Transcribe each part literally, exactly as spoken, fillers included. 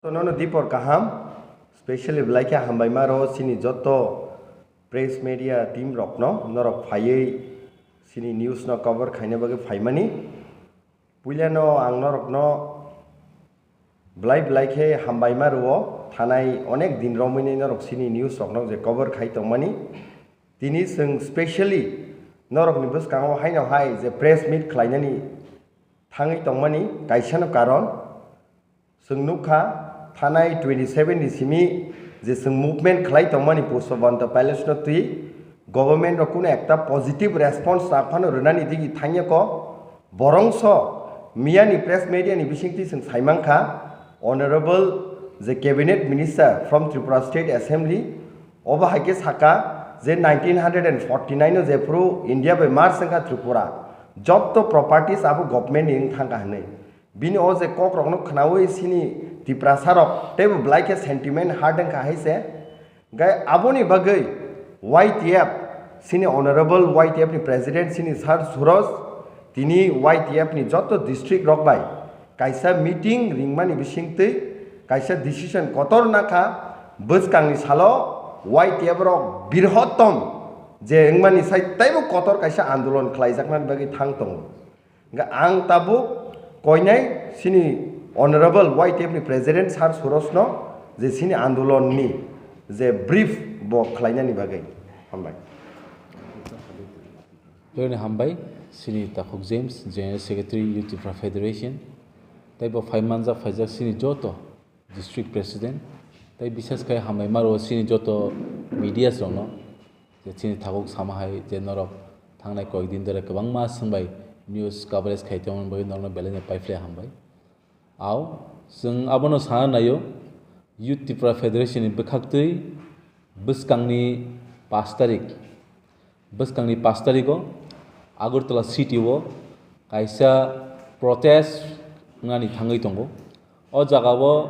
Nono dipor kaham, specially belai khe hambai maro chini joto press media team rokno, norok phaiwi chini news no cover khaina bagwi phaimani. Puilano ang norokno belai belai khe hambai maro, thanai onek din romwi norok chini news rokno je cover khai tongmani. Tini chwng specially norokni bwskango haino hai je press meet khlainani thangwi tongmani kaisano karon. Chwng nukha, thanai twenty seven ni simi je chwng movement khlai tongmani Pushpabanta Palace no twi government rok kuno ekta positive response rok phano rwnani digi thangya ko. Borongso miyani press media ni bisingtwi chwng saimankha, Honorable je Cabinet Minister from Tripura State Assembly, obo hai khe saka je nineteen hundred and forty nine o jephuru India bai merge wngkha Tripura, jotto properties abo government ni wng thangkha hwnwi. Bini o je kok rokno khnaui chini Tiprasa rok teibo belai khe sentiment hurt wngkha hai se. Gai aboni bagwi Y T F, chini honorable Y T F ni president chini Sir Suroj, tini Y T F ni joto district rok bai kaisa meeting ringmani bisingtwi kaisa decision kotor nakha, bwskangni salo Y T F rok birhotom je wngmani sai teibo kotor kaisa andolon khlaijaknani bagwi thang tongo. Hingke ang tabuk koinai chini Honorable Y T F ni President Sir Suroj no je chini andolon ni je brief bo khlainani bagwi. Hambai. Join hambai, chini Takhuk James, General Secretary, Youth Tripura Federation, tei bo phai manjak phaijak chini joto District President, tei bises khe hambai maro chini joto medias rokno, je chini thaguk sama hai je norok thangnai koyekdin dore kwbangma swngbai news coverage khai tongmani bagwi norokno belai no paiphlai hambai. Ao, chwng abono sana naio, Youth Tripura Federation ni bwkhaktwi bwskangni pash tarik, bwskangni pash tarigo Agartala city o kaisa protest wngnani thangwi tongo. O jagao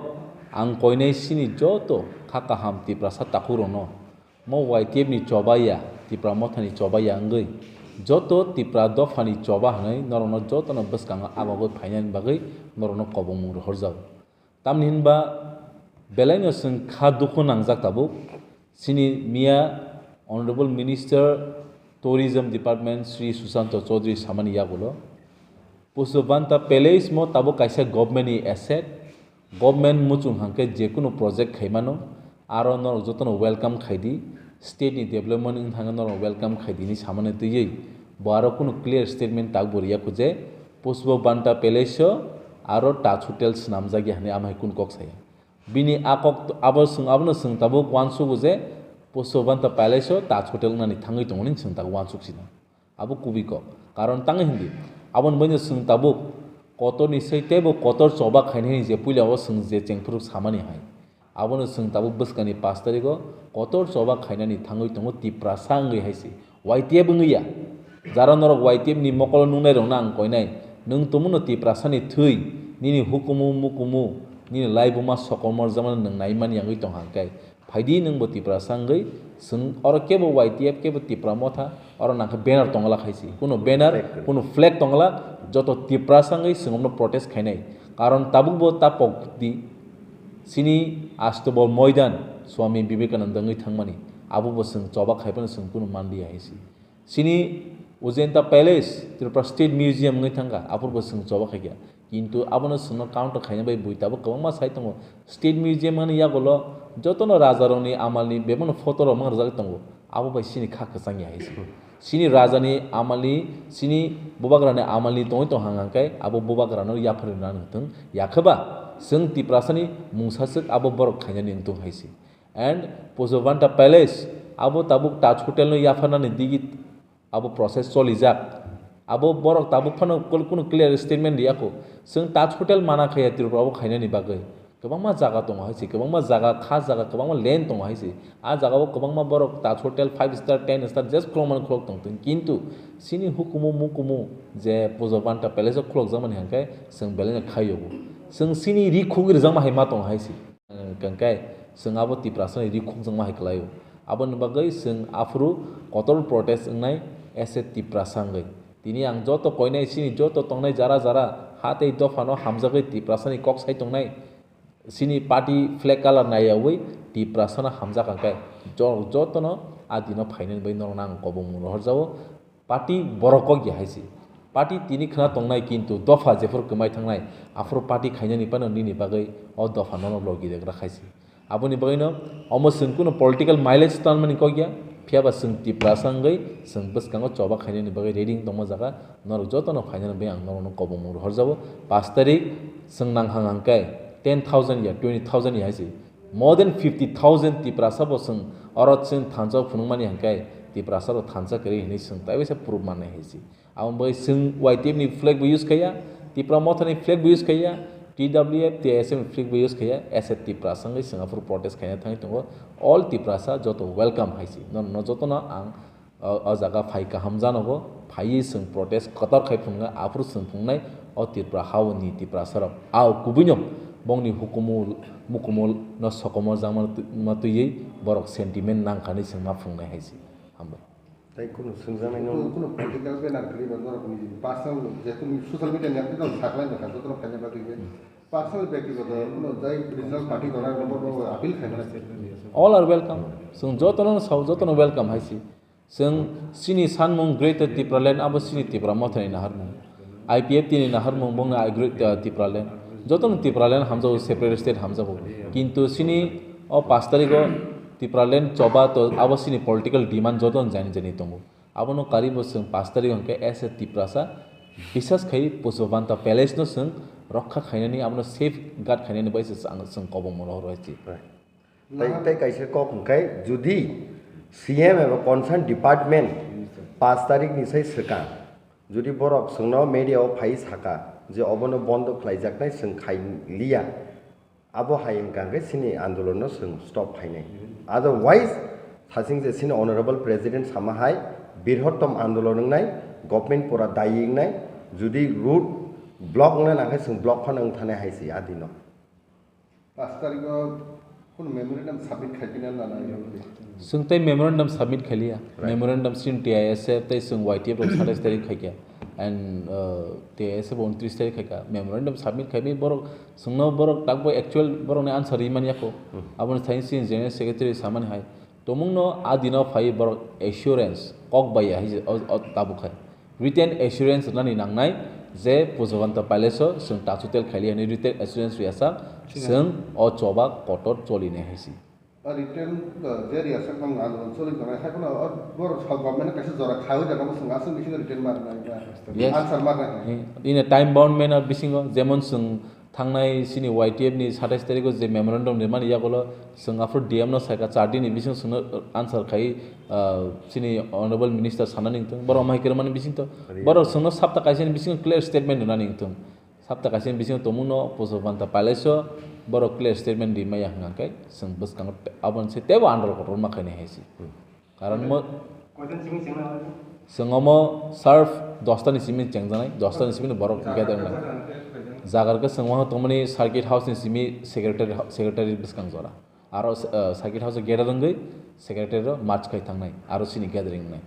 ang koinai chini joto kha kaham Tiprasa takhukrokno mo Y T F ni choba ya, Tipra Mothani choba ya wngwi joto Tipra dophani choba hwnwi norokno jotono bwskango agogwi phainani bagwi norokno kobongmung rohorjago. Tamni hinba belaino chwng kha dukhu nangjak tabuk. Chini miya Honorable Minister Tourism Department Shri Sushanta Chaudhary samani yagulo Pushpabanta Palace mo tabuk kaisa government ni asset, government muchung hangke jekunu project khaimano, aro norok jotono welcome khaidi, state ni development wng thangkhe norok welcome khaidi hinwi samani twiwi bo aro kunu clear statement tabuk bo riya kho je Pushpabanta Palace o aro Taj Hotel swnamjakya hinwi amhai kunu kok saya. Bini a kok abo swng, abono swng tabuk uansugo je Pushpabanta Palace o Taj Hotel wngnani thangwi tongo hinwi swng tabuk uansuk sino. Abo kubui kok. Karon tangwi hindi. Aboni bagwino swng tabuk kotorni sei teibo kotor choba khainai hinwi je puila o swng je chengphuru samani hai. Abono swng tabuk bwskangni pash tarigo kotor choba khainani thangwi tongo Tiprasa wngwi hai se. Y T F wngwi ya. Jara norok Y T F ni mokolo nungnai rokno ang koinai. Nwng tongmano Tiprasani thwi, nini hukumu mukumu, nini laibuma sokomorjakmano nwng naimani wngwi tongkha hwnkhe. Phaidi nwngbo Tiprasa wngwi, chwng oro kebo Y T F kebo Tipra Motha, oro nangkhe banner tongla khaisi. Kuno banner, flag, kuno flag tongla, joto Tiprasa wngwi chwng omno protest khainai. Karon tabukbo ta pokdi, chini Astobol Moidan Swami Vivekananda wngwi thangmani. Abobo chwng choba khaiphano chwng kuno manliya hinsi. Chini Ujanta Palace, Tripura State Museum wngwi thangkha, aphurbo chwng choba khaikha. Kintu abono chwngno counter khaina bai bui tabuk kwbangma sai tongo. State Museum ani yagulo jotono rajarokni amalni bebakno photo rok mangrwjagwi tongo. Abo bai chini kha kwchang ya hai se. Chini rajani amalni, chini bubagrani amalni tongwi tong hang hang khe abo bubagrano yapharwi rwna nang thung. Yakhe ba chwng Tiprasani mungsaswk abo borok khainani wng thung hai se. And Pushpabanta Palace, abo tabuk Taj Hotel no yapharnani digi abo process cholijak. Abo borok tabuk phano kul-, kunu clear statement riyakho. Chwng Taj Hotel mana khaya Tripura o khainani bagwi. Kwbangma jaga tongo hai se, kwbangma jaga, kha jaga, kwbangma land tongo hai se. A jaga o kwbangma borok Taj Hotel five star, ten star, just khulokmani khulok tong thung. Kintu chini hukumu mukumu je Pushpabanta Palace o khulokjakmani hwnkhe chwng belai no khayogo. Chwng chini ri khugwi rwjakma hai ma tongo hai se. Hwnkhe chwng abo Tiprasani ri khukjakma hai kwlaio. Aboni bagwi chwng aphuru kotor protest wngnai as a Tiprasa wngwi. Tini ang joto koinai chini joto tongnai jara jara ha tei dophano hamjagwi Tiprasani kok sai tongnai. Chini party flag colour naiyawi Tiprasano hamjak hwnkhe jo-, jotono a dino phainani bai norokno ang kobongmung rohorjago. Party borok kok ya hai se. Party tini khna tongnai, kintu dopha jephuru kwmai thangnai, aphuru party khainani phano nini bagwi o dopha nono logi regra khai se. Aboni bagwino omo chwng kunu political mileage tanmani kok ya, phiyaba chwng Tiprasa wngwi chwng bwskango choba khainani bagwi ready wng tongma jaga, norok jotono phainani bagwi ang norokno kobongmung rohorjago. Pash tarik chwng nang hang hang khe ten thousand ya, twenty thousand ya hai se. More than fifty thousand Tiprasa bo chwng oro chwng thansa phunukmani hwnkhe Tiprasa rok thansa kwrwi hinwi chwng taibaisa proof mannai hai se. Aboni bagwi chwng Y T F ni flag bo use khaiya, Tipra Motha ni flag bo use khaiya, T W F, T S F ni flag bo use khaiya, as a Tiprasa wngwi chwng aphuru protest khaina thangwi tongo. All Tiprasa joto welcome hai se. Nono jotono ang o, o jaga phai kaham janogo, phaiwi chwng protest kotor khai phunuknai, aphuru chwng phunuknai o Tripura haoni Tiprasa rok. Ao kubuino bongni hukumu mukumu no sokomorjakma twi-, ma twiwi borok sentiment nangkha hinwi chwng ma phunuknai hai se. Hambai. Tei kunu swngjaknai no. Kunu, kunu political banner kwrwi ba norokni personal, jehetu social media ni update no saklai nokha, jotono phaina bagwi je personal, byaktigoto kunu jai regional party rok no bo appeal khaimani. All are welcome. Chwng jotono sao, jotono welcome hai se. Chwng chini sanmung Greater Tipraland abo chini Tipra Mothani naharmung. I P F T ni naharmung bongni I Greater Tipraland. Jotono Tipraland hamjago, separate state hamjago. Kintu chini o pash tarigo Tipraland choba to abo chini political demand jotono jani jani tongo. Abono karibo chwng pash tarik hwnkhe as a Tiprasa bisas khai Pushpabanta Palace no chwng rokha khainani, abono safeguard khainani bai se chwng, chwng kobongmung rohor bai se. Right. Tei, tei kaisa kok hwnkhe, judi C M eba concern department pash tarik ni sai swkang, judi borok chwngno media o phai saka je obono bondo khlaijaknai, chwng khai liya, abo hai wngkha hwnkhe chini andolon no chwng stop khainai. Otherwise, saching je chini honorable president sama hai, birhottom andolon wngnai, government pura dayi wngnai, judi road block wngna nangkhe chwng block phano wngthanai hai se a dino. Pash tarikh o kunu memorandum submit khai phina nana yokdi. Chwng tei memorandum submit khailiya. Right. Memorandum sin T I S F tei chwng Y T F rok satais tarikh khaikha. And, uh, T I S F bo untris tarikh khaikha. Memorandum submit khaimani borok chwngno borok takbo actual borokni answer rimani yako. Hmm. Aboni thani chini general secretary samani hai. Tomungno a dino phai borok assurance kok bai ya hai o, o tabuk hai. Written assurance rwnani nangnai je Pushpabanta Palace o chwng tachu tel khaili hwnwi written assurance rwya sak, chwng o choba kotor cholinai hai se. A written, uh, je rwya sak nang andolon choli tongnai, hai phano o borok sal government kaisa jora khawi jagao chwng aswk bisingo written ma rwnai ba. Yes. Answer ma rwnai. In a time bound manner bisingo, jemon chwng thangnai chini Y T F ni satais tarikh o je memorandum rimani yagulo chwng aphuru D M no saikha, char din ni bisingo chwngno answer khai, ah, chini honorable minister sanani wngthung, borok mai kwrwmani bisingtwi borok chwngno sapta kaisa ni bisingo clear statement rwnani wngthung, sapta kaisa ni bisingo tongmungno Pushpabanta Palace o borok clear statement rimaya hwnkha khe chwng bwskango aboni se teibo andolon kotorma khainai hai se. Karon mo-, Koitan simi chengna hwnwi? Chwng omo serve dosta ni simi chengjaknai, dosta ni simi borok gather wngnai. Jagar khe chwng waha tongmani circuit house ni simi secretary, secretary bwskang jora. Aro, uh, circuit house o gather wngwi secretary ro march khai thangnai, aro chini gathering wngnai.